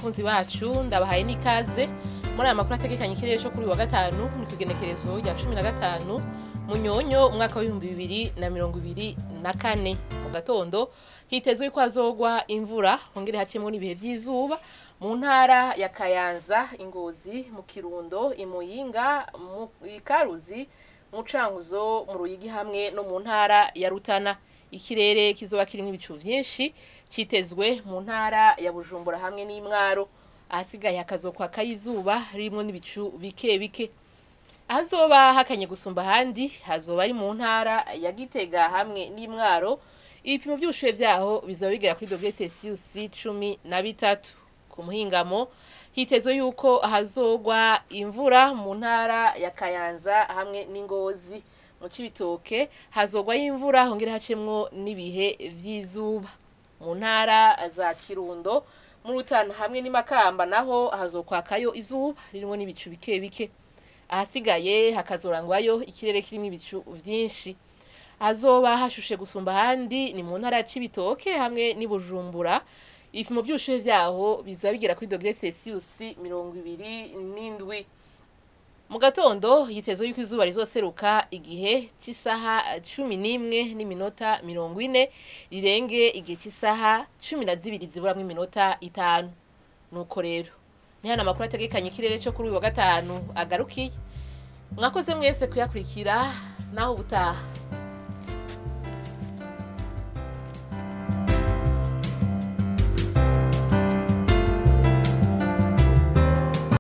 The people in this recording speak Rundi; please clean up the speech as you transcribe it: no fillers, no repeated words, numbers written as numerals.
Bakunzi bacu, ndabahaye n'ikaze muri aya makuru ategekanye ikirere cyo kuri uyu wa gatanu. Ni kugenekerezo rya 15 Munyonyo umwaka wa 2024. Mu gatondo hitezwe ko hazogwa imvura, hongere hacemwo n'ibihe vy'izuba mu ntara ya Kayanza, Ingozi, mu Kirundo, Imuyinga, mu Ikaruzi, mu Cankuzo, mu Ruyigi hamwe no mu ntara ya Rutana. Ikirere kizoba kirimwo ibicu vyinshi citezwe mu ntara ya Bujumbura hamwe n'Imwaro. Ahasigaye hakazokwaka izuba ririmwo n'ibicu bike bike. Ahazoba hakanye gusumba ahandi hazoba ari mu ntara ya Gitega hamwe n'Imwaro. Ibipimo vy'ubushuhe vyaho bizaba bigera kuri dogere Celsius 13. Ku muhingamo hitezwe yuko hazogwa imvura mu ntara ya Kayanza hamwe n'Ingozi. Mu Cibitoke hazogwa imvura, hongere hacemwo n'ibihe vy'izuba. Mu ntara za Kirundo, mu Rutana hamwe n'imakamba naho hazokwakayo izuba ririmwo n'ibicu bike bike. Ahasigaye hakazorangwayo ikirere kirimwo ibicu vyinshi. Hazoba hashushe gusumba ahandi ni mu ntara ya Cibitoke hamwe n'i Bujumbura. Ibipimo vy'ubushuhe vyaho bizaba bigera kuri dogere Celsius 27. Mu gatondo hitezwe yuko izuba rizoseruka igihe c'isaha 11:40, rirenge igihe c'isaha 12 ziburamwo iminota 5. Nuko rero ni hano amakuru ategekanye ikirere cyo kuri uyu wa gatanu agarukiye. Mwakoze mwese kuyakurikira, naho ubutaha.